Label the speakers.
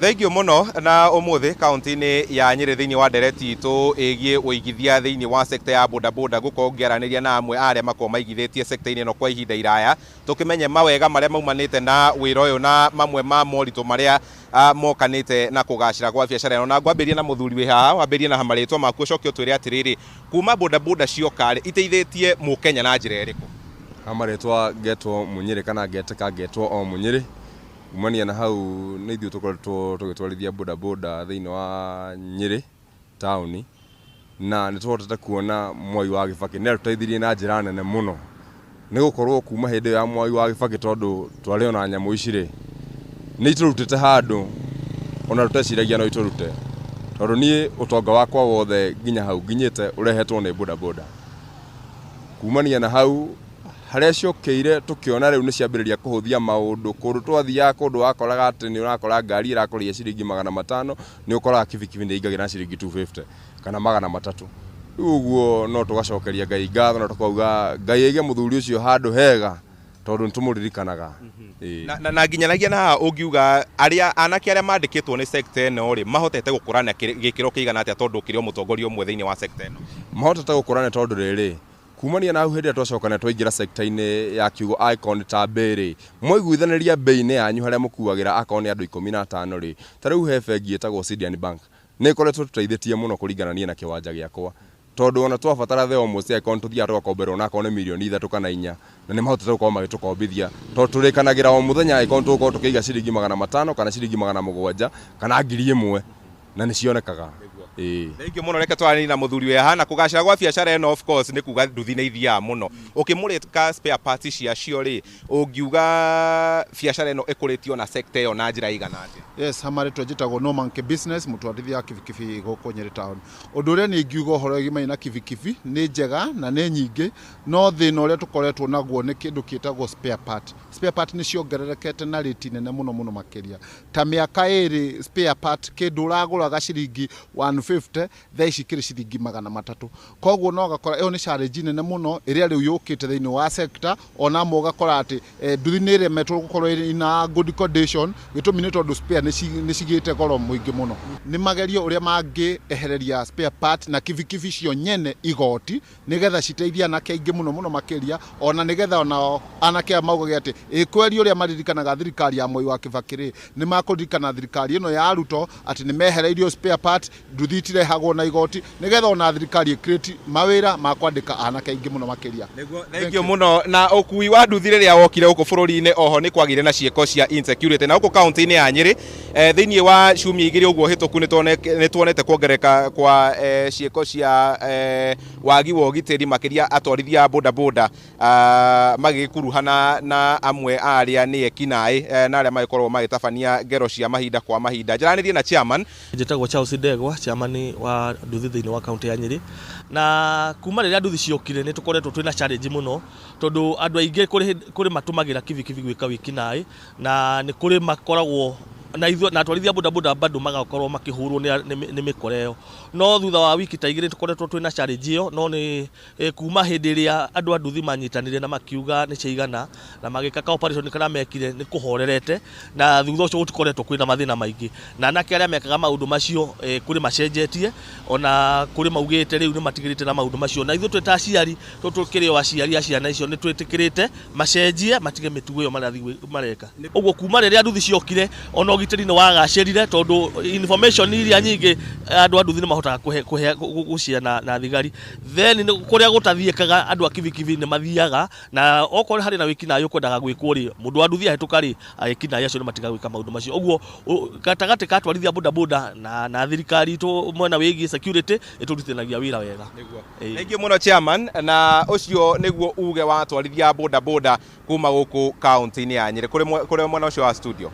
Speaker 1: Thengiũ mũno. Na ũmũthĩ kaunti-inĩ ya Nyĩrĩ thĩinĩ wa ndereti itũ ĩgiĩ ũigithia thĩinĩ wa sector ya bodaboda, ngũkorwo ngĩaranĩria na amwe a arĩa makoragwo maigithĩtie sector-inĩ ĩno kwa ihinda iraya, tũkĩmenye mawega marĩa maumanĩte na wĩra ũyũ na mamwe ma moritũ marĩa mokanĩte na kũgacĩra gwa biacara ĩno. Na ngwambĩrĩria na mũthuri wĩ haha, wambĩrĩrie na marĩtwa maku ũcoke ũtwĩre atĩrĩrĩ, kuma bodaboda cioka rĩ, iteithĩtie mũkenya na njĩra ĩrĩkũ?
Speaker 2: Ha marĩtwa ngetwo Mũnyĩrĩ kana ngetĩka ngetwo o Mũnyĩrĩ. Kumania na hau nĩ ithuĩ tũkoretwo tũgĩtwarithia boda boda thĩinĩ wa Nyĩrĩ taũni, na nĩ tũhotete kuona Mwai wa Kĩbakĩ nĩ atũteithirie na njĩra nene mũno, nĩ gũkorwo kuma hĩndĩ ĩyo ya Mwai wa Kĩbakĩ tondũ twarĩ ona nyamũ ici rĩ, nĩ itũrutĩte handũ ona tũteciragia no itũrute, tondũ niĩ ũtonga wakwa wothe nginya hau nginyĩte ũrehetwo nĩ boda boda. Kumania na hau harĩa ciokĩire tũkĩona rĩu nĩ ciambĩrĩria kũhũthia maũndũ, kũndũ twathiaga kũndũ wakoraga atĩ nĩ ũrakora ngari ĩrakũrĩhia ciringi 500, nĩ ũkoraga kibikibi nĩ ĩingagĩra na ciringi 250 kana 300. Rĩu ũguo no tũgacokeria Ngai ngatho na tũkauga Ngai aige mũthuri ũcio handũ hega tondũ nĩ tũmũririkanaga. Ĩĩ.
Speaker 1: Na nginyanagia na haha ũngiuga arĩa anake arĩa mandĩkĩtwo nĩ sector ĩno rĩ, mahotete gũkũra na gĩkĩro kĩigana atĩa tondũ ũkĩrĩ o mũtongoria ũmwe thĩinĩ wa sector ĩno?
Speaker 2: Mahotete gũkũra nĩ tondũ rĩrĩ, kumania na hau hĩndĩ ĩrĩa twacoka twaingĩra sector-inĩ ya kiugo angĩkorwo nĩ ta mbĩ rĩ, mwaiguithanĩria mbei-inĩ yanyu harĩa mũkuagĩra akorwo nĩ andũ 15 rĩ, ta rĩu he bengi ĩtagwo Sidian Bank, nĩ ĩkoretwo ĩtũteithĩtie mũno kũringana niĩ na kĩwanja gĩakwa, tondũ ona twabatara the almost angĩkorwo nĩ tũthiaga tũgakomberwo ona akorwo nĩ mirioni 3 kana 4, na nĩ mahotete gũkorwo magĩtũkombithia, tondũ tũrĩkanagĩra o mũthenya angĩkorwo nĩ tũgũkorwo tũkĩiga ciringi 500 kana ciringi 700 kana 1000, na nĩ cionekaga. Ĩĩ.
Speaker 1: Thengiũ mũno. Reke twaranĩrie na mũthuri wĩ haha. Na kũgacĩra gwa biacara ĩno of course nĩ kuga nduthi nĩ ithiaga mũno. Ũkĩmũrĩka spare parts ciacio rĩ, ũngiuga biacara ĩno ĩkũrĩtio na sector ĩyo na njĩra ĩigana atĩa?
Speaker 3: Yes, ha marĩtwa njĩtagwo Norman K Business, mũtwarithia wa kibikibi gũkũ Nyĩrĩ Town. Ũndũ ũrĩa niĩ ingiuga ũhoro wĩgiĩ na kibikibi nĩ njega na nĩ nyingĩ, no thĩna ũrĩa tũkoretwo naguo nĩ kĩndũ kĩtagwo spare part. Spare part nĩ ciongererekete na rate nene mũno mũno makĩria. Ta mĩaka ĩrĩ spare part kĩndũ ũragũraga ciringi 150 thaa ici kĩrĩ ciringi 300. Koguo no ũgakora ĩyo nĩ challenge nene mũno ĩrĩa rĩu yũkĩte thĩinĩ wa sector, ona amwe ũgakora atĩ nduthi nĩ ĩremetwo gũkorwo ĩna good condition, gĩtũmi nĩ tondũ spare nĩ cigĩte goro mũingĩ mũno. Nĩ magerie ũrĩa mangĩehereria spare part na kibikibi cio nyene igoti, nĩgetha citeithie anake aingĩ mũno mũno makĩria, ona nĩgetha onao anake aya maugage atĩ ĩ kweri ũrĩa maririkanaga thirikari ya Mwai wa Kĩbakĩ rĩ, nĩ makũririkana thirikari ĩno ya Ruto atĩ nĩ mehereirio spare part, nduthi itirehagwo na igoti, nĩgetha ona thirikari ĩ create mawĩra ma kwandĩka anake aingĩ mũno makĩria.
Speaker 1: Nĩguo, thengiũ mũno. Na ũkui wa nduthi rĩrĩa wokire gũkũ bũrũri-inĩ oho nĩ kwagĩire na ciĩko cia insecurity na gũkũ kaunti-inĩ ya Nyĩrĩ thĩinĩ wa ciumia 2 ũguo hĩtũku nĩ tuonete kuongerereka kwa ciĩko cia wagi wa ũgitĩri, makĩria atwarithia a boda boda magĩgĩkuruhana na amwe a arĩa nĩ ekinaĩ na arĩa magĩkoragwo magĩtabania ngero cia mahinda kwa mahinda. Njaranĩrie na chairman.
Speaker 4: Njĩtagwo Charles Ndegwa, chairman wa nduthi thĩinĩ wa kaunti ya Nyĩrĩ. Na kuma rĩrĩa nduthi ciokire nĩ tũkoretwo twĩna challenge mũno, tondũ andũ aingĩ kũrĩ matũmagĩra kibikibi gwĩka wĩkinaĩ, na nĩ kũrĩ makoragwo na ithuĩ na atwarithia boda boda bado magakorwo makĩhũrwo nĩ mĩkora ĩyo. No thutha wa wiki ta 2 tũkoretwo twĩna challenge ĩyo, no nĩ kuma hĩndĩ ĩrĩa andũ a nduthi manyitanire na makiuga nĩ ciaigana na magĩka ka operation karĩa mekire, nĩ kũhorerete, na thutha ũcio gũtikoretwo kwĩna mathĩna maingĩ. Na anake arĩa mekaga maũndũ macio kũrĩ macenjetie, ona kũrĩ maugĩte rĩu nĩ matigĩrĩte na maũndũ macio. Na ithuĩ twĩ ta aciari, tondũ tũkĩrĩ o aciari a ciana icio, nĩ twĩtĩkĩrĩte macenjie matige mĩtugo ĩyo marathiĩ mareka. Ũguo kuma rĩrĩa nduthi ciokire, ona ũgitĩri nĩ wagacĩrire, tondũ information iria nyingĩ andũ a nduthi nĩ mahotaga gũshare na thigari. Then kũrĩa gũtathiĩkaga andũ a kibikibi nĩ mathiaga, na okorwo harĩ na wĩkinaĩ ũkwendaga gwĩkwo rĩ, mũndũ wa nduthi ahĩtũka rĩ, ekinaĩ acio nĩ matigaga gwĩka maũndũ macio. Ũguo gatagatĩ ka atwarithia boda boda na thirikari itũ mwena wĩgiĩ security ĩtũrutithanagia wĩra wega.
Speaker 1: Thengiũ mũno chairman, na ũcio nĩguo uge wa atwarithia a boda boda kuma gũkũ kaunti-inĩ ya Nyĩrĩ. Kũrĩ mwena ũcio wa studio.